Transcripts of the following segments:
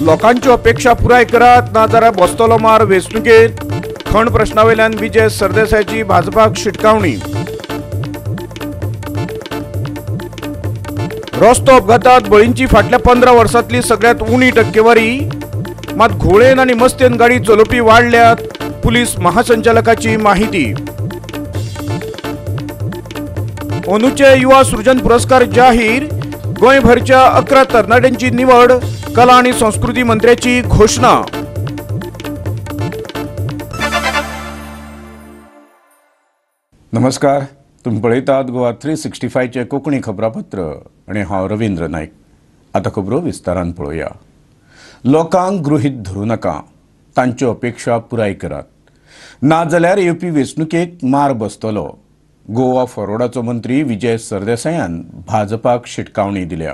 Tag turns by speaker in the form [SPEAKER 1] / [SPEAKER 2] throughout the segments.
[SPEAKER 1] लोकांच्यो अपेक्षा पुराय करात, नाजाल्यार बसतलो मार वेंचणुकेंत. खण प्रश्नावेल्यान विजय सरदेसायाची भाजपाक शिटकावणी. रस्तो अपघातात बळींची फाटल्या 15 वर्सांतली सगळ्यात उणी टक्केवारी. मात घोळेन आनी मस्तेन गाडी चलोवपी वाडल्यात, पुलीस महासंचालकाची माहिती. अंदूचे युवा सृजन पुरस्कार जाहीर. गोंयभरच्या 11 तरणाट्यांची निवड. कला आणि संस्कृती मंत्र्याची घोषणा. नमस्कार, तुम्ही पळयतात गोवा 365 कोंकणी खबरापत्र आणि हांव रवींद्र नायक. आतां खबरो विस्तारान पळोवया. लोकांक गृहीत धरूं नाका, तांच्यो अपेक्षा पुराय करात, नाजाल्यार येवपी वेंचणुकेक मार बसतलो. गोवा फॉरवर्डाचो मंत्री विजय सरदेसायान भाजपाक शिटकावणी दिल्या.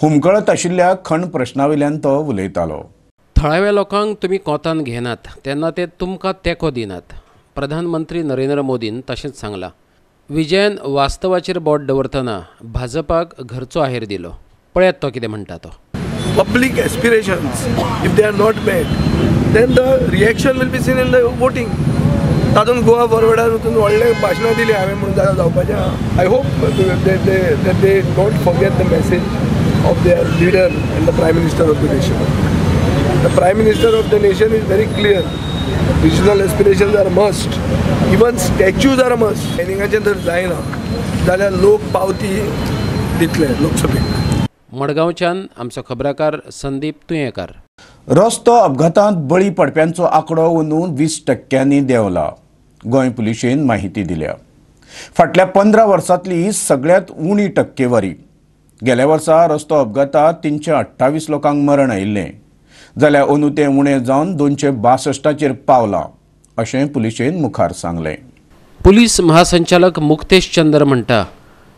[SPEAKER 1] हुमकळत आशिल्ल्या खण प्रश्नावेल्यान तो उलयतालो.
[SPEAKER 2] थळाव्या लोकांक तुमी कोतान घेनात तेन्ना ते तुमकां तेंको दिनात, प्रधानमंत्री नरेंद्र मोदीन तशेंच सांगलां. विजयान वास्तवाचेर बोट दवरतना भाजपाक घरचो आहेर दिलो. पळयात तो कितें म्हणटा तो.
[SPEAKER 3] Public aspirations if they are not met then the reaction will be seen in the voting. तातूंत गोवा फॉरवर्डार वचून व्हडलें भाशणां दिलीं हांवें म्हणून जाल्यार जावपाचें. I hope they don't forget the message of their leader and the Prime Minister of the nation. The Prime Minister of the nation is very clear. Regional aspirations are a must. Even statues are a must. प्लॅनिंगाचें जर जायना जाल्यार लोक पावती दितले लोकसभेक.
[SPEAKER 2] मडगांवच्यान आमचो खबराकार संदीप तुयेंकार.
[SPEAKER 1] रस्तो अपघातांत बळी पडप्यांचो आंकडो अंदूं 20% देंवला. गोंय पुलिशेन माहिती दिल्या. फाटल्या 15 वर्सांतली सगळ्यात उणी टक्केवारी. गेल्या वर्सा रस्तो अपघातात 328 लोकांक मरण आयिल्लें, जाल्यार अंदूं तें उणें जावन 262 पावलां अशें पुलिशेन मुखार सांगलें.
[SPEAKER 2] पुलीस महासंचालक मुक्तेश चंद्र म्हणटा,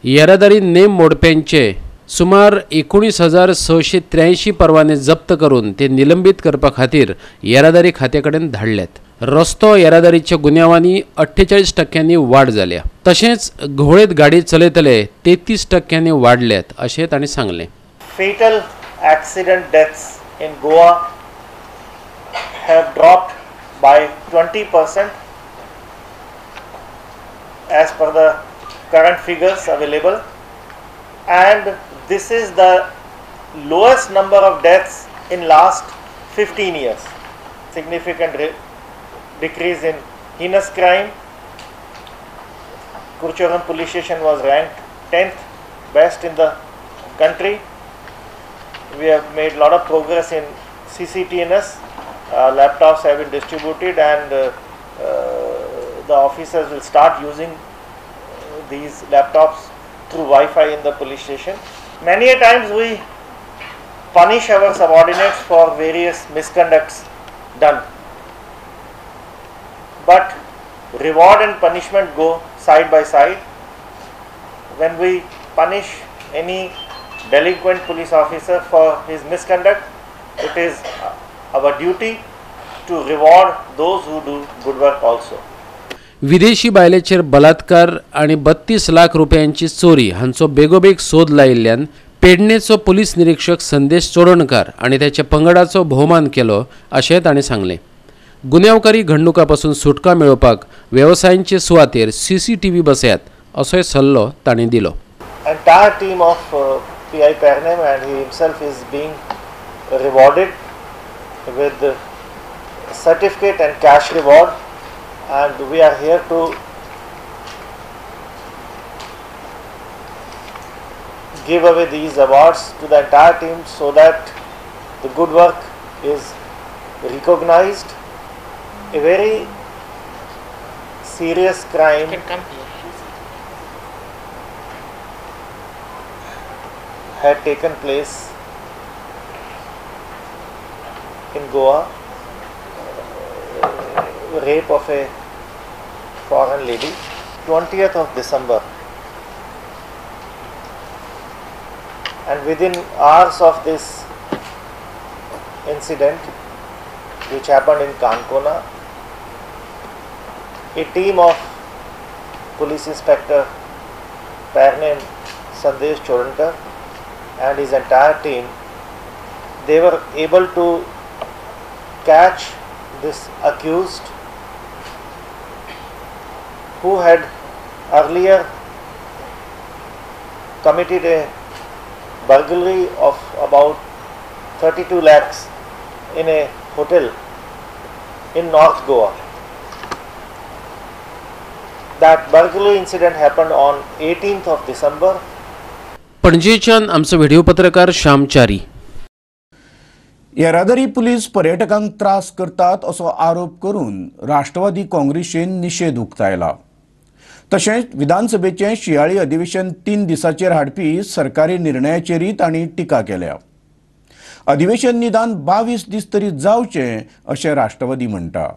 [SPEAKER 2] येरादारी नेम मोडप्यांचे सुमार 19,683 परवाने जप्त करून ते निलंबीत करपा खातीर येरादारी खात्या कडेन धाडल्यात. रस्तो येरादारीच्या गुन्यांवांनी 48% वाड जाल्या. तशेंच घोळेत गाडी चलयतले 33% वाडल्यात अशें तांणी सांगलें.
[SPEAKER 4] Fatal accident deaths in Goa have dropped by 20% as per the current figures available, and this is the lowest number of deaths in last 15 years. Significant decrease in heinous crime. Curchorem police station was ranked 10th best in the country. We have made lot of progress in CCTNS. Laptops have been distributed and the officers will start using these laptops through Wi-Fi in the police station. Many a times we punish our subordinates for various misconducts done, but reward and punishment go side by side. When we punish any delinquent police officer for his misconduct, it is our duty to reward those who do good work also.
[SPEAKER 2] विदेशी बायलेचेर बलात्कार आनी 32 लाख रुपयांची चोरी हांचो बेगोबेग सोद लायिल्ल्यान पेडणेचो police निरीक्षक संदेश चोडणकार आनी त्याच्या पंगडाचो भोवमान केलो अशें ताणें सांगलें. गुन्यांवकारी घडणुकां पासून सुटका मेळोवपाक वेवसायांचे सुवातेर CCTV बसयात असोय सल्लो ताणें दिलो.
[SPEAKER 4] Entire team of PI Pernem and he himself is being rewarded with certificate and cash reward, and we are here to give away these awards to the entire team so that the good work is recognized. A very serious crime had taken place in Goa, rape of a foreign lady, 20th of December, and within hours of this incident, which happened in Kankona, a team of police inspector Pernem Sandesh Chodankar and his entire team They were able to catch this accused who had earlier committed a burglary of about 32 lakhs in a hotel in North Goa. That burglary incident happened on 18th of December.
[SPEAKER 2] पणजेच्यान आमचो video पत्रकार श्याम च्यारी.
[SPEAKER 1] येरादारी police पर्यटकांक त्रास करतात असो आरोप करून राष्ट्रवादी काँग्रेसीन निशेध उक्तायला. तशेंच विधानसभेचें शियाळी अधिवेशन 3 दिसांचेर हाडपी सरकारी निर्णयाचेरय तांणी टिका केल्या. अधिवेशन निदान 22 दीस तरी जावचें अशें राष्ट्रवादी म्हणटा.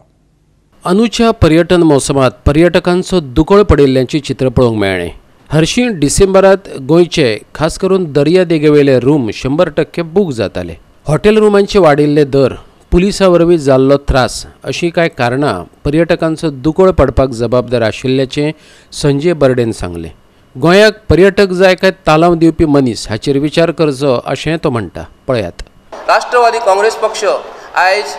[SPEAKER 2] अंदूच्या पर्यटन मोसमात पर्यटकांचो दुकळ पडिल्ल्याचें चित्र पळोवंक मेळ्ळें. हरशीं डिसेंबरांत गोंयचे खास करून दर्यादेगेवेले रूम 100% बूक जाताले. हॉटेल रुमांचे वाडिल्ले दर, पुलिसां वरवीं जाल्लो त्रास अशीं कांय कारणां पर्यटकांचो दुकळ पडपाक जबाबदार आशिल्ल्याचें संजय बर्डेन सांगलें. गोंयाक पर्यटक जाय काय तालांव दिवपी मनीस हाचेर विचार करचो अशें तो म्हणटा. पळयात.
[SPEAKER 5] राष्ट्रवादी काँग्रेस पक्ष आयज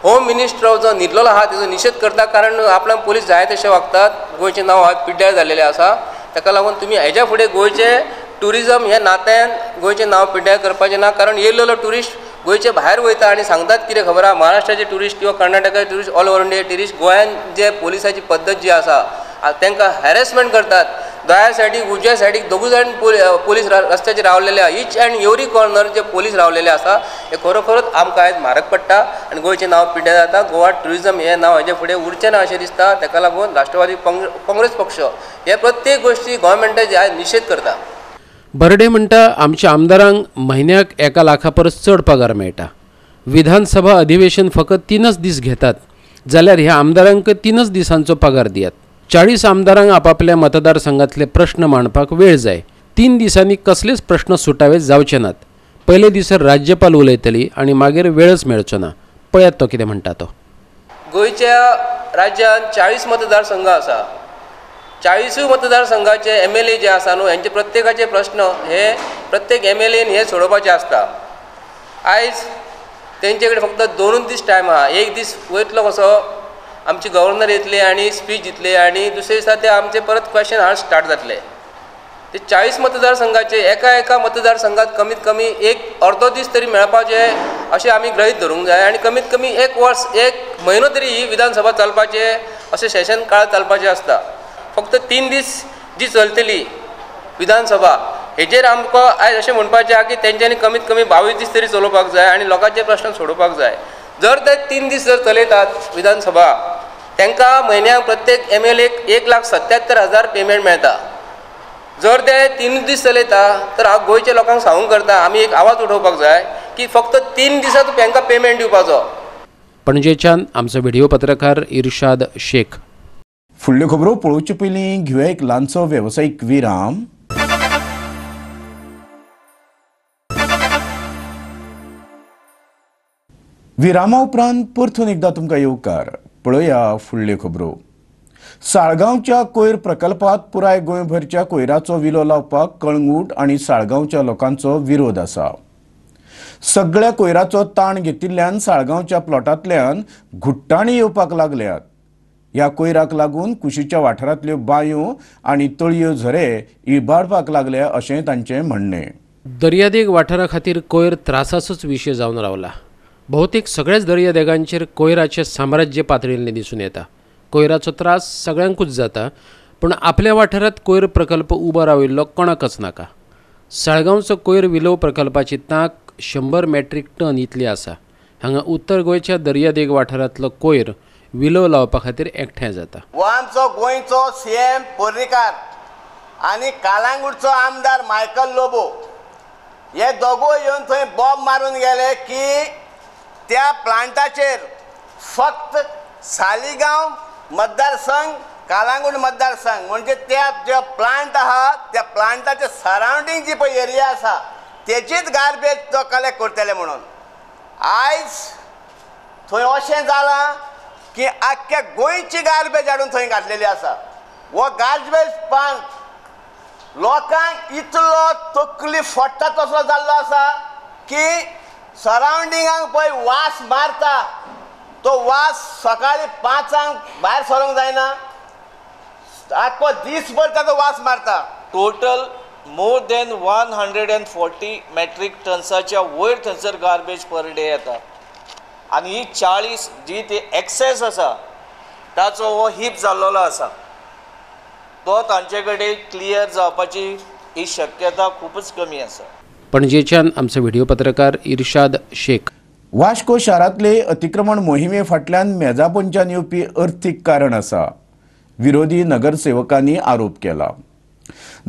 [SPEAKER 5] होम मिनिस्टर जो न्हिदलेलो आहा तेजो निशेध करता, कारण आपणाक पुलीस जाय तशें वागतात. गोंयचें नांव आयज पिड्ड्यार जाल्लेलें आसा. ताका लागून तुमी हेज्या फुडें गोंयचें ट्युरिजम ह्या नात्यान गोंयचें नांव पिड्ड्यार करपाचें ना, कारण येयल्लो ट्युरिस्ट गोंयचे भायर वयता आनी सांगतात कितें खबर आहा, महाराष्ट्राचे ट्युरिस्ट किंवा कर्नाटकाचे tourist, all over India tourist गोंयान जे पोलिसाची पद्दत जी आसा तांकां हॅरेसमेंट करतात. दाव्या सायडीक उजव्या सायडीक दोगूय जाण पोलीस रस्त्याचेर रावलेले आहा. इच अँड एवरी कॉर्नर जे पोलीस रावलेले आसा हे खरोखरच आमकां आयज म्हारग पडटा आनी गोंयचें नांव पिड्ड्यार जाता. गोवा ट्युरिजम हें नांव हेजे फुडें उरचें ना अशें दिसता. ताका लागून राष्ट्रवादी काँग्रेस पक्ष हे प्रत्येक गोश्टी गव्हर्मेंटाचे आयज निशेध करता.
[SPEAKER 2] बर्डे म्हणटा आमच्या आमदारांक म्हयन्याक 1 लाखा परस चड पगार मेळटा. विधानसभा अधिवेशन फकत 3 दीस घेतात जाल्यार ह्या आमदारांक 3 दिसांचो पगार दियात. 40 आमदारांक आपापल्या मतदारसंघातले प्रश्न मांडपाक वेळ जाय. 3 दिसांनी कसलेच प्रश्न सुटावे जावचे नात. पयले दिसा राज्यपाल उलयतली आनी मागीर वेळच मेळचो ना. पळयात तो कितें म्हणटा तो.
[SPEAKER 5] गोंयच्या राज्यांत 40 मतदारसंघ आसा. 40 मतदारसंघाचे MLA जे आसा न्हू हेंचे प्रत्येकाचे प्रश्न हे प्रत्येक MLA हे सोडोवपाचे आसता. आयज तेंचे कडेन फक्त 2 दीस टायम आहा. एक दीस वयतलो कसो आमचे गव्हर्नर येतले आनी स्पीच दितले आनी दुसरे दिसा ते आमचे परत क्वेश्चन आर्स स्टार्ट जातले. ते 40 मतदारसंघाचे एका एका मतदारसंघात कमीत कमी एक अर्दो दीस तरी मेळपाचे अशें आमी गृहीत धरूंक जाय आनी कमीत कमी 1 वर्स 1 म्हयनो तरी ही विधानसभा चलपाचे अशें सेशन काळ चलपाचें आसता. फक्त 3 दीस जी चलतली विधानसभा हेजेर आमकां आयज अशें म्हणपाचें आहा की तेंच्यांनी कमीत कमी 22 दीस तरी चलोवपाक जाय आनी लोकांचे प्रश्न सोडोवपाक जाय. जर ते 3 दीस जर चलयतात विधानसभा तांकां म्हयन्याक प्रत्येक MLA 1,77,000 payment मेळटा. जर ते 3 दीस चलयता तर हांव गोंयच्या लोकांक सांगूंक करता आमी एक आवाज उठोवपाक जाय की फक्त 3 दिसांत तांकां पेमेंट दिवपाचो.
[SPEAKER 2] पणजेच्यान आमचो व्हिडिओ पत्रकार इर्शाद शेख.
[SPEAKER 1] फुडल्यो खबरो पळोवचे पयलीं घेवया एक ल्हानसो वेवसायीक विराम. विरामा उपरांत परतून एकदा तुमकां येवकार. पळोवया फुडल्यो खबरो. साळगांवच्या कोयर प्रकल्पात पुराय गोंयभरच्या कोयराचो विलो लावपाक कळंगूट आनी साळगांवच्या लोकांचो विरोध आसा. सगळ्या कोयराचो ताण घेतिल्ल्यान साळगांवच्या प्लॉटांतल्यान घुट्टाणी येवपाक लागल्यात. ह्या कोयराक लागून कुशीच्या वाठारांतल्यो बांयो आनी तळयो झरे इबाडपाक लागल्या अशें तांचें म्हणणें.
[SPEAKER 2] दर्यादेग वाठारा खातीर कोयर त्रासाचोच विशय जावन रावला. बहुतेक सगळ्याच दर्यादेगांचेर कोयराचें साम्राज्य पातळिल्लें दिसून येता. कोयराचो त्रास सगळ्यांकूच जाता, पूण आपल्या वाठारांत कोयर प्रकल्प उबो राविल्लो कोणाकच नाका. साळगांवचो कोयर विलोव प्रकल्पाची तांक 100 मेट्रीक टन इतली आसा. हांगा उत्तर गोंयच्या दर्यादेग वाठारांतलो कोयर विलोव लावपा खातीर एकठांय जाता.
[SPEAKER 6] हो आमचो गोंयचो CM Parrikar आनी कालांगूटचो आमदार मायकल लोबो हे दोगूय येवन थंय बॉम्ब मारून गेले की त्या प्लांटाचेर फक्त सालिगांव मतदारसंघ, कालांगूट मतदारसंघ म्हणजे त्या जे प्लांट आहा त्या प्लांटाचे सरावंडींग जी पळय एरिया आसा तेचीच गार्बेज तो कलेक्ट करतले म्हणून. आयज थंय अशें जालां की आख्ख्या गोंयची गार्बेज हाडून थंय घातलेली आसा. हो गार्बेज प्लांट लोकांक इतलो तकली फोडटा तसो जाल्लो आसा की सरावंडिंगाक पळय वास मारता, तो वास सकाळी 5 भायर सरूंक जायना, आख्खो दीसभर ताचो वास मारता.
[SPEAKER 7] टोटल मोर दॅन 140 मॅट्रीक टन्साच्या वयर थंयसर गार्बेज पर डे येता आनी ही 40 जी ती एक्सेस आसा ताचो हो हीप जाल्लो आसा, तो तांचे कडेन क्लियर जावपाची ही शक्यता खूबच कमी आसा.
[SPEAKER 2] पणजेच्यान आमचो व्हिडिओ पत्रकार इर्शाद शेख.
[SPEAKER 1] वास्को शारांतले अतिक्रमण मोहिमे फाटल्यान मेजापोंच्यान येवपी अर्थीक कारण आसा, विरोधी नगरसेवकांनी आरोप केला.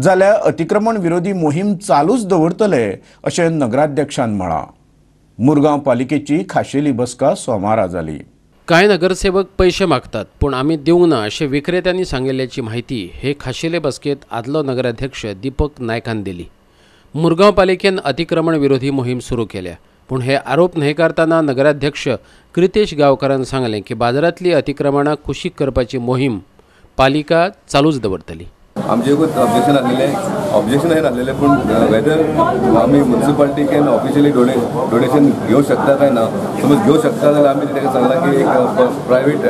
[SPEAKER 1] जाल्यार अतिक्रमण विरोधी मोहीम चालूच दवरतले अशें नगराध्यक्षान म्हळां. मुरगांव पालिकेची खाशेली बसका सोमारा जाली.
[SPEAKER 2] कांय नगरसेवक पयशे मागतात पूण आमी दिवंक ना अशें विक्रेत्यांनी सांगिल्ल्याची म्हायती हे खाशेले बसकेंत आदलो नगराध्यक्ष दीपक नायकान दिली. मुरगांव पालिकेन अतिक्रमण विरोधी मोहीम सुरू केल्या, पूण हे आरोप न्हयकारतना नगराध्यक्ष क्रितेश गांवकारान सांगलें की बाजारांतली अतिक्रमणां कुशीक करपाची मोहीम पालिका चालूच दवरतली.
[SPEAKER 8] आमचेकूच ऑब्जेक्शन आसलेलें, ऑब्जेक्शन हें नासलेलें, पूण वेदर आमी मुन्सिपालिटी can officially donation घेवंक शकता काय ना, समज घेवंक शकता जाल्यार आमी ताका सांगलां की एक प्रायवेट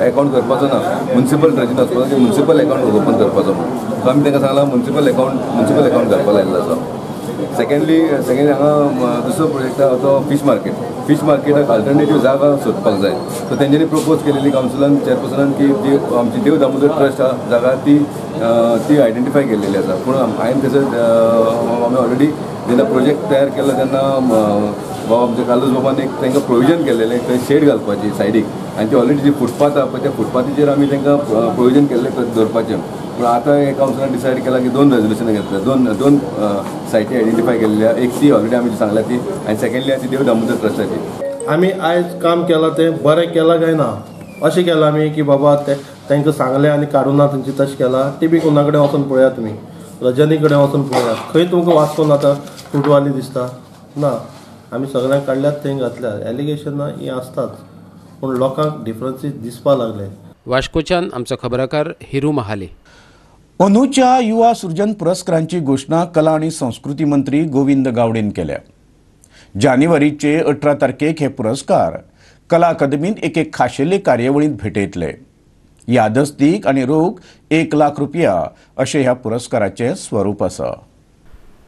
[SPEAKER 8] एकावंट करपाचो ना, मुन्सिपल ट्रेजरी वचपाचो की मुन्सिपल एकावंट ओपन करपाचो म्हणून. सो आमी ताका सांगलां मुन्सिपल एकावंट घालपाक लायिल्लो आसा. सेकंडली हांगा दुसरो प्रोजेक्ट आसा तो फीश मार्केट. फीश मार्केटाक अल्टरनेटीव जागा सोदपाक जाय. सो तेंच्यांनी प्रपोज केलेली कावन्सिलान चेअरपर्सनान की जी आमची देव दामोदर ट्रस्ट आसा जागा ती ती आयडेंटिफाय केलेली आसा. पूण हांवें थंयसर आमी ऑलरेडी जेन्ना प्रोजेक्ट तयार केलो तेन्ना बाबा आमच्या कार्लूस बाबान एक तांकां प्रोविजन केलेलें थंय शेड घालपाची सायडीक, आनी ती ऑलरेडी जी फुटपाथ आसा पळय त्या फुटपाथीचेर आमी तांकां प्रोविजन केल्लें दवरपाचें. पूण आतां हे कावन्सिलान डिसायड केलां की दोन रेजोल्युशनां घेतल्या, दोन सायटी आयडेंटिफाय केल्ली आहा, एक ती ऑलरेडी आमी सांगल्या ती, आनी सेकंडली आहा ती देव दामोदर ट्रस्टाची.
[SPEAKER 9] आमी आयज काम केलां तें बरें केलां काय ना अशें केलां आमी की बाबा ते तांकां सांगलें आनी काडूं ना तेंची तशें केलां. ती बी कोणा कडेन वचून पळयात तुमी, रजनी कडेन वचून पळयात, खंय तुमकां वास्कोन आतां फ्रुटवाली दिसता ना. आमी सगळ्यांक काडल्यात थंय घातल्यात. एलिगेशनां हीं आसताच, पूण लोकांक डिफरन्सीस दिसपाक लागले.
[SPEAKER 2] वास्कोच्यान आमचो खबराकार हिरू महाले.
[SPEAKER 1] अंदूच्या युवा सृजन पुरस्कारांची घोशणा कला आनी संस्कृती मंत्री गोविंद गावडेन केल्या. जानेवारीचे 18 तारखेक हे पुरस्कार कला अकादमींत एके खाशेले कार्यावळींत भेटयतले. यादस्तीक आनी रोख 1 लाख रुपया अशें ह्या पुरस्काराचें स्वरूप आसा.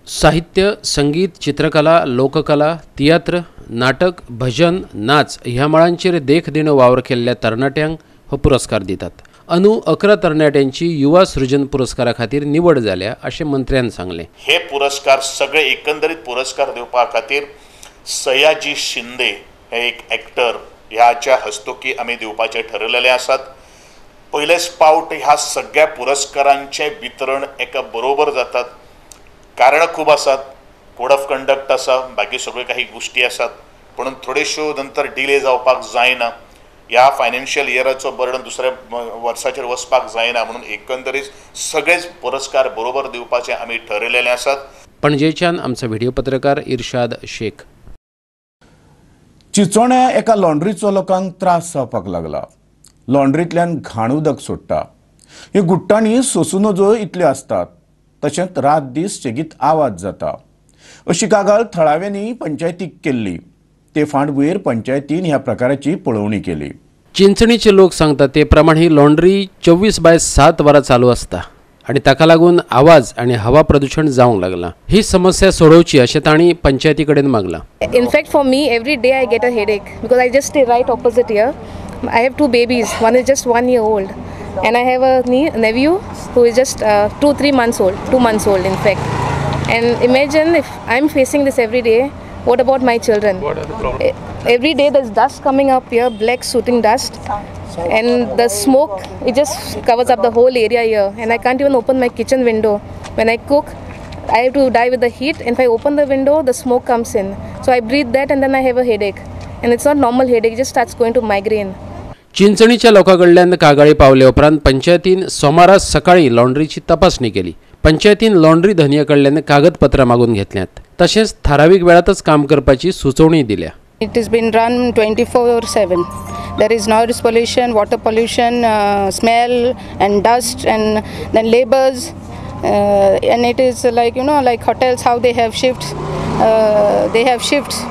[SPEAKER 2] साहित्य, संगीत, चित्रकला, लोककला, तियात्र, नाटक, भजन, नाच ह्या मळांचेर देखदिणो वावर केल्ल्या तरणाट्यांक हो पुरस्कार दितात. अंदू 11 तरणाट्यांची युवा सृजन पुरस्कारा खातीर निवड जाल्या अशें मंत्र्यान सांगलें.
[SPEAKER 10] हे पुरस्कार सगळे एकंदरीत पुरस्कार दिवपा खातीर सयाजी शिंदे हे एक एक्टर ह्याच्या हस्तुकी आमी दिवपाचे ठरयलेले आसात. पयलेच पावट ह्या सगळ्या पुरस्कारांचें वितरण एका बरोबर जातात. कारणां खूब आसात, कोड ऑफ कंडक्ट आसा, बाकी सगळ्यो काही गोश्टी आसात, पूण थोड्योश्यो नंतर डिले जावपाक जायना. ह्या फायनान्शियल इयराचो बर्डन दुसऱ्या वर्साचेर वचपाक जायना म्हणून एकंदरीत सगळेच पुरस्कार बरोबर दिवपाचे आमी ठरयलेले आसात.
[SPEAKER 2] पणजेच्यान आमचो व्हिडिओ पत्रकार इर्शाद शेख.
[SPEAKER 1] चिचोण्या एका लॉन्ड्रीचो लोकांक त्रास जावपाक लागला. लॉन्ड्रींतल्यान घाण उदक सोडटा. ही गुट्टांनी सोसूं नजो इतल्यो आसतात, तशेंच रात दीस सेगीत आवाज जाता अशी कागाळ थळाव्यांनी पंचायतीक केल्ली. ते फाटभुंयेर पंचायतीन ह्या प्रकाराची पळोवणी केली.
[SPEAKER 2] चिंचणीचे लोक सांगतात ते प्रमाण ही लॉन्ड्री 24/7 वरां चालू आसता आनी ताका लागून आवाज आनी हवा प्रदूशण जावंक लागलां. ही समस्या सोडोवची अशें तांणी पंचायती कडेन मागलां.
[SPEAKER 11] In fact for me every day I get a headache because I just stay right opposite here. I have 2 babies, one is just 1 year old and I have a nephew who is just 2-3 months old, 2 months old in fact. And imagine if I'm facing this every day, what about my children?
[SPEAKER 3] What are the problems?
[SPEAKER 11] Every day there's dust coming up here, black sooting dust, and the smoke, it just covers up the whole area here. And I can't even open my kitchen window. When I cook, I have to die with the heat, and if I open the window, the smoke comes in. So I breathe that and then I have a headache. And it's not normal headache, it just starts going to migraine.
[SPEAKER 2] चिंचणीच्या लोकां कडल्यान कागाळी पावले उपरांत पंचायतीन सोमारा सकाळी लॉन्ड्रीची तपासणी केली. पंचायतीन लॉन्ड्री धनया कडल्यान कागदपत्रां मागून घेतल्यात, तशेंच थारावीक वेळातच काम करपाची सुचोवणी दिल्या.
[SPEAKER 12] It has been run 24/7. There is noise pollution, water pollution, smell and dust, and then labors, and it is like, you know, like hotels how they have shifts. They have shifts.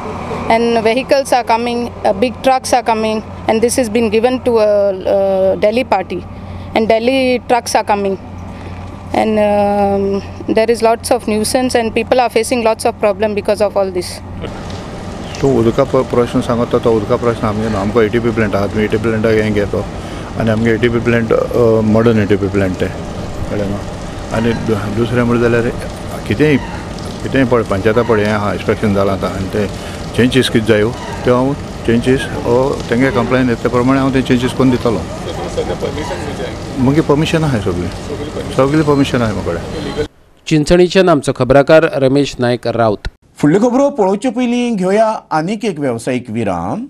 [SPEAKER 12] And vehicles are coming, big trucks are coming, and this has been given to a Delhi party, and Delhi trucks are coming, and there is lots of nuisance and people are facing lots of problem because of all this.
[SPEAKER 13] तूं उदका प्रश्न सांगता तो उदका प्रश्न आमगे न्हू, आमकां एटीपी प्लॅन्ट आहा, तुमी एटीपी प्लॅन्टाक हें घेतो आनी आमगे ATP plant modern ATP plant तें कळ्ळें न्हू. आनी दुसरें म्हणलें जाल्यार कितेंय कितेंय पळय पंचायता पळय हें आहा इन्स्पेक्शन जालां आतां आनी तें चेंजीस कितें जायो त्यो हांव चेंजीस तेंगे कंप्लेन येता प्रमाणे हांव ते चेंजीस करून दितलो. मागीर परमिशन आहा सगळीं सगळीं परमिशन आहा म्हाका.
[SPEAKER 2] चिंचणीच्यान आमचो खबराकार रमेश नायक राऊत.
[SPEAKER 1] फुडल्यो खबरो पळोवचे पयलीं घेवया आनीक एक वेवसायीक विराम.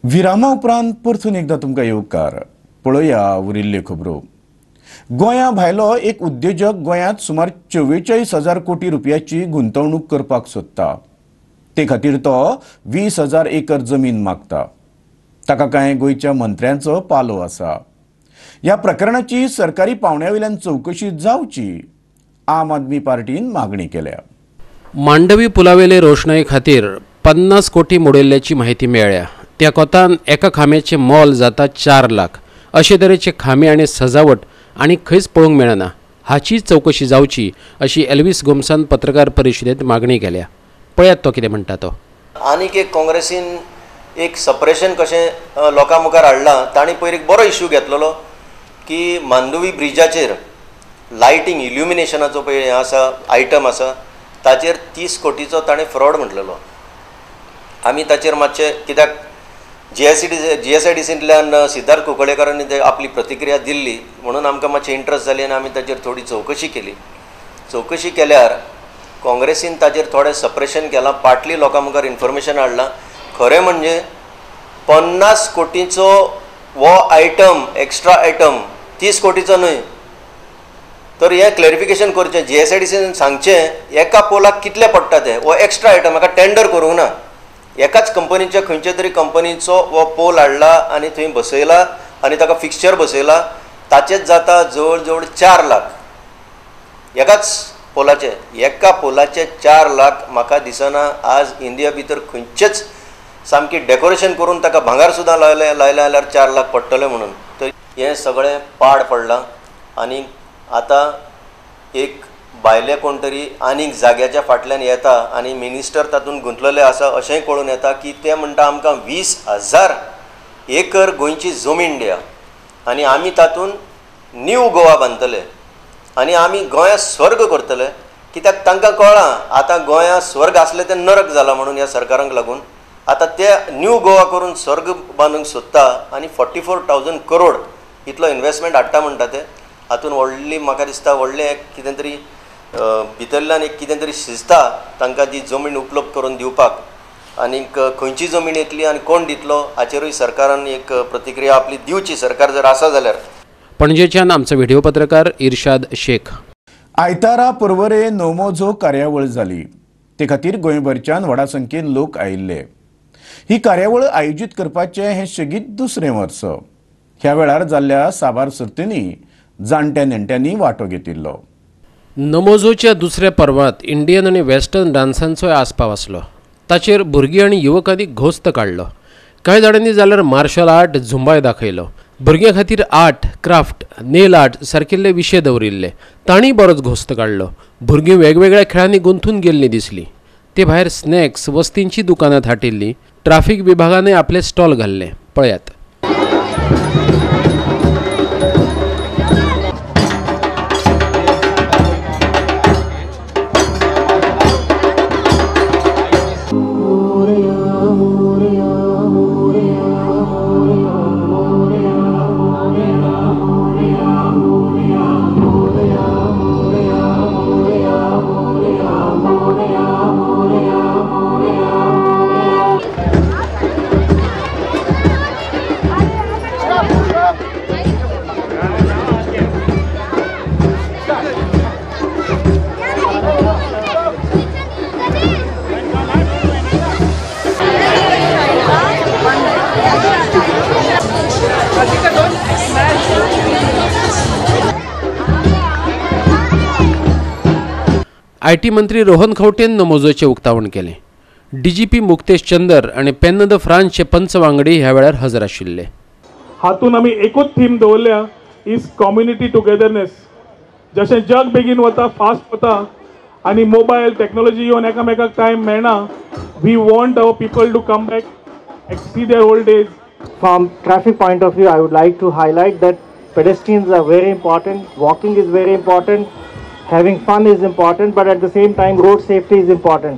[SPEAKER 1] विरामा उपरांत परतून एकदां तुमकां येवकार. पळोवया उरिल्ल्यो खबरो. गोंया भायलो एक उद्योजक गोंयांत सुमार 44,000 कोटी रुपयाची गुंतवणूक करपाक सोदता. ते खातीर तो 20,000 एकर जमीन मागता. ताका कांय गोंयच्या मंत्र्यांचो पालो आसा. ह्या प्रकरणाची सरकारी पावंड्या वयल्यान चवकशी जावची आम आदमी पार्टीन मागणी केल्या.
[SPEAKER 2] मांडवी पुलावेले रोषणाई खातीर 50 कोटी मोडिल्ल्याची माहिती मेळ्ळ्या. त्या कोतान एका खांब्याचें मोल जाता 4 लाख. अशे तरेचे खांबे आनी सजावट आनी खंयच पळोवंक मेळना हाची चवकशी जावची अशी एल्विस गोम्सान पत्रकार परिशदेंत मागणी केल्या. पळयात तो कितें म्हणटा तो.
[SPEAKER 14] आनीक एक काँग्रेसीन एक सपरेशन कशें लोकां मुखार हाडलां. तांणी पयर एक बरो इश्यू घेतलेलो की मांडवी ब्रिजाचेर लायटींग इल्युमिनेशनाचो पळय हें आसा आयटम आसा ताचेर 30 कोटीचो ताणें फ्रॉड म्हटलेलो. आमी ताचेर मातशें कित्याक जीएसआयडीसींतल्यान सिद्धार्थ कुंकळेकारांनी ते आपली प्रतिक्रिया दिल्ली म्हणून आमकां मातशें इंट्रस्ट जाली आनी आमी ताचेर थोडी चवकशी केली. चवकशी केल्यार काँग्रेसीन ताचेर थोडें सपरेशन केलां, पाटली लोकां मुखार इन्फॉर्मेशन हाडलां. खरें म्हणजे 50 कोटीचो हो आयटम एक्स्ट्रा आयटम 30 कोटीचो न्हय. तर हें क्लॅरिफिकेशन करचें, जीएसआयडीसीन सांगचें एका पोलाक कितले पडटा ते, हो एक्स्ट्रा आयटम म्हाका टेंडर करूंक ना. एकाच कंपनीच्या खंयच्या तरी कंपनीचो हो पोल हाडला आनी थंय बसयला आनी ताका फिक्स्चर बसयला, ताचेच जाता जवळ जवळ 4 लाख एकाच पोलाचे. एका पोलाचे 4 लाख म्हाका दिसना आज इंडिया भितर खंयचेच सामकी डेकोरेशन करून ताका भांगर सुद्दां लायलें लायलें जाल्यार 4 लाख पडटले म्हणून. तर हें सगळें पाड पडलां आनी आतां एक भायले कोण तरी आनीक जाग्याच्या फाटल्यान येता आनी मिनिस्टर तातूंत गुंतलेले आसा अशेंय कळून येता की ते म्हणटा आमकां 20,000 एकर गोंयची जमीन दिया आनी आमी तातूंत न्यू गोवा बांदतले आनी आमी गोंया स्वर्ग करतले. कित्याक तांकां कळ्ळां आतां गोंया स्वर्ग आसलें तें नरक जालां म्हणून ह्या सरकारांक लागून. आतां ते न्यू गोवा करून स्वर्ग बांदूंक सोदता आनी 44,000 करोड इतलो इन्वेस्टमेंट हाडटा म्हणटा ते. हातूंत व्हडली म्हाका दिसता व्हडलें एक कितें तरी भितरल्यान एक कितें तरी शिजता तांकां जी जमीन उपलब्ध करून दिवपाक. आनीक खंयची जमीन येतली आनी कोण दितलो हाचेरूय सरकारान एक प्रतिक्रिया आपली दिवची, सरकार जर आसा जाल्यार.
[SPEAKER 2] पणजेच्यान आमचो व्हिडिओ पत्रकार इर्शाद शेख.
[SPEAKER 1] आयतारा पर्वरे नोमोझो कार्यावळ जाली. ते खातीर गोंयभरच्यान व्हडा संख्येन लोक आयिल्ले. ही कार्यावळ आयोजीत करपाचें हें सेगीत दुसरें वर्स. ह्या वेळार जाल्ल्या साबार सर्तींनी जाणट्या नेणट्यांनी वांटो घेतिल्लो.
[SPEAKER 2] नमोझोच्या दुसऱ्या पर्वांत इंडियन आनी वेस्टर्न डान्सांचोय आस्पाव आसलो. ताचेर भुरगीं आनी युवकांनी घोस्त काडलो. कांय जाणांनी जाल्यार मार्शल आर्ट झुंबाय दाखयलो. भुरग्यां खातीर आर्ट, क्राफ्ट, नेल आर्ट सारकिल्ले विशय दवरिल्ले. तांणी बरोच घोस्त काडलो. भुरगीं वेगवेगळ्या खेळांनी गुंथून गेल्लीं दिसलीं. ते भायर स्नॅक्स वस्तींची दुकानां थाटिल्लीं. ट्राफीक विभागानय आपले स्टॉल घाल्ले. पळयात.
[SPEAKER 15] Stop!
[SPEAKER 2] IT मंत्री रोहन खंवटेन नमोजोचें उक्तावण केलें. डीजीपी मुक्तेश चंदर आनी पेन्न the फ्रांसचे पंच वांगडी ह्या वेळार हजर आशिल्ले.
[SPEAKER 15] हातून आमी एकूच थीम दवरल्या, is community togetherness. जशें जग बेगीन वता, फास्ट वता आनी मोबायल टॅक्नोलॉजी येवन एकामेकाक टायम मेळना, we want our people to come back and see their old days.
[SPEAKER 16] From traffic point of view, I would like to highlight that pedestrians are very important, walking is very important, having fun is important, but at the same time road safety is important.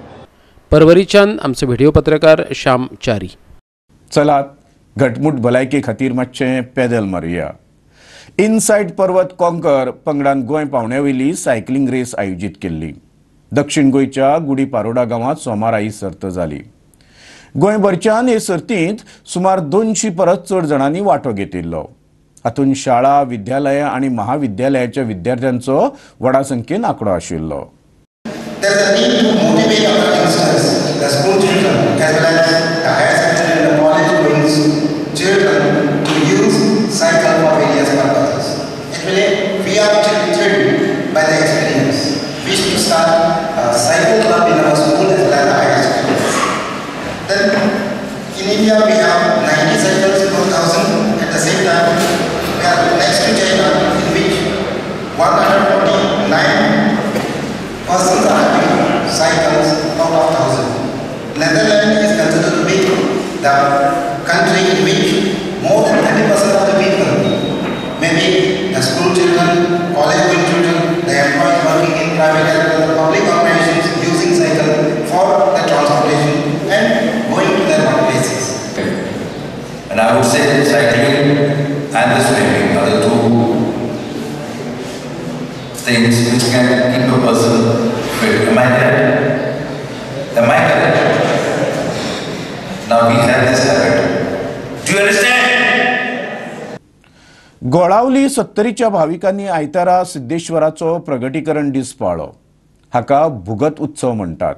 [SPEAKER 2] परवरीच्यान आमचो video पत्रकार श्याम चारी.
[SPEAKER 1] चलात घटमूट भलायके खातीर मातशें पेदल मारुया. Inside पर्वत कॉंकर पंगडान Goa पावण्यावयली cycling race आयोजीत केल्ली. दक्षिण गोंयच्या गुडी पारोडा गांवांत सोमारा ही सर्त जाली. गोंयभरच्यान हे सर्तींत सुमार 200 परस चड जाणांनी वांटो घेतिल्लो. हातूंत शाळा, विद्यालयां आनी महाविद्यालयाच्या विद्यार्थ्यांचो व्हडा संख्येन आंकडो आशिल्लो.
[SPEAKER 17] There is a need to motivate our youngsters, the school children, as well as the higher secondary and the college going children to use cycle for various purposes. Actually, we are thrilled by the experience. We should start a cycle club in our school as well as the higher schools. Then, in India, we have 90 cycles per thousand. At the same time, we are next to China, in which 149 persons are having cycles out of 1,000. Netherlands is considered to be the country in which more than 30% of the people, maybe the school children, college going children, the employees working in private as well as public organizations using cycle for the transportation and going to their workplaces.
[SPEAKER 18] And I would say cycling and the swimming are the two things which can keep a person fit. Am I correct? Am I correct? Now we have this habit. Do you understand?
[SPEAKER 1] Golavali सत्तरीच्या भाविकांनी आयतारा सिद्धेश्वराचो प्रगटीकरण दीस पाळ्ळो. हाका भुगत उत्सव म्हणटात.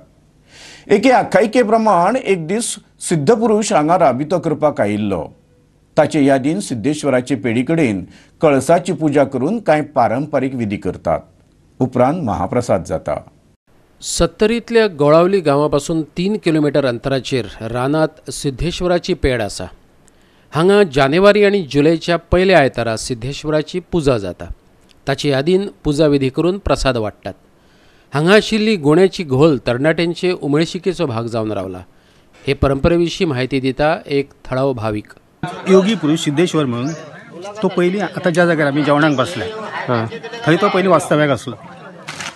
[SPEAKER 1] एके आख्यायिके प्रमाण एक दीस सिद्धपुरुष हांगा राबितो करपाक आयिल्लो. ताचे यादीन सिद्धेश्वराचे पेडी कडेन कळसाची पुजा करून कांय पारंपारीक विधी करतात. उपरांत महाप्रसाद जाता.
[SPEAKER 2] सत्तरींतल्या गोळावली गांवापासून 3 किलोमीटर अंतराचेर रानांत सिद्धेश्वराची पेड आसा. हांगा जानेवारी आनी जुलयच्या पयल्या आयतारा सिद्धेश्वराची पुजा जाता. ताचे यादीन पुजा विधी करून प्रसाद वाडटात. हांगा आशिल्ली गोण्याची घोल तरणाट्यांचे उमळशिकेचो भाग जावन रावला. हे परंपरे विशीं म्हायती दिता एक थळावो भावीक.
[SPEAKER 19] योगी पुरुष सिद्धेश्वर म्हणून तो पयलीं आतां ज्या जाग्यार आमी जेवणाक बसले थंय तो पयलीं वास्तव्याक आसलो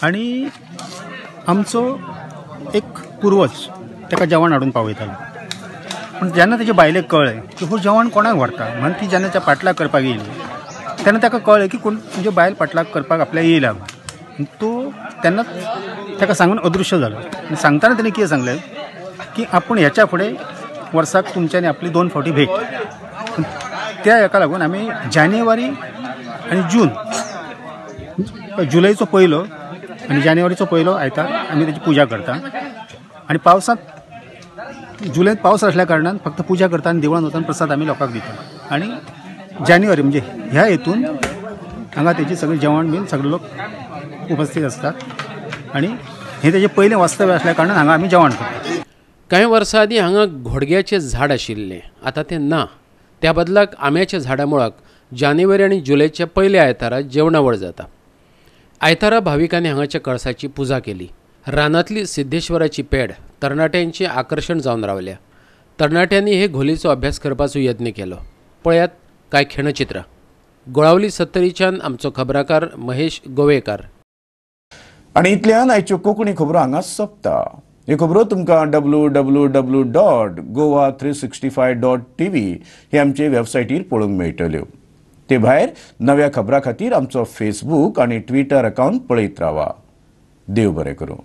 [SPEAKER 19] आनी आमचो एक पुर्वज ताका जेवण हाडून पावयतालो. पूण जेन्ना तेजे बायलेक कळ्ळें की हो जेवण कोणाक व्हरता म्हणून ती जेन्ना त्या पाटलाक करपाक येयली तेन्ना ताका कळ्ळें की कोण म्हणजे बायल पाटलाक करपाक आपल्या येयला. तो तेन्ना ताका सांगून अदृश्य जालो. आनी सांगतना तेणें कितें सांगलें की आपूण ह्याच्या फुडें वर्साक तुमच्यांनी आपली 2 फावटी भेट. त्या हेका लागून आमी जानेवारी आनी जून, जुलयचो पयलो आनी जानेवारीचो पयलो आयतार आमी तेची पुजा करता. आनी पावसांत जुलयंत पावस आसल्या कारणान फक्त पुजा करता आनी देवळान वचून प्रसाद आमी लोकांक दिता. आनी जानेवारी म्हणजे ह्या हेतून हांगा तेजी सगळें जेवण बीन सगळे लोक उपस्थित आसतात आनी हें तेजें पयलें वास्तव्य आसल्या कारणान हांगा आमी जेवण करता.
[SPEAKER 2] कांय वर्सां आदीं हांगा घोडग्याचें झाड आशिल्लें, आतां तें ना. त्या बदलाक आंब्याच्या झाडा मुळाक जानेवारी आनी जुलयच्या पयल्या आयतारा जेवणावळ जाता. आयतारा भाविकांनी हांगाच्या कळसाची पुजा केली. रानांतली सिद्धेश्वराची पेड तरणाट्यांचें आकर्शण जावन रावल्या. तरणाट्यांनी हे घोलीचो अभ्यास करपाचो यत्न केलो. पळयात कांय खिणचित्रां. गोळावली सत्तरीच्यान आमचो खबराकार महेश गोवेकार.
[SPEAKER 1] आनी इतल्यान आयच्यो कोंकणी खबरो हांगा सोंपता. ह्यो खबरो तुमकां www.goa365.tv हे आमचे वेबसायटीर पळोवंक मेळटल्यो. ते भायर नव्या खबरां खातीर आमचो फेसबूक आनी ट्विटर अकावंट पळयत रावा. देव बरें करूं.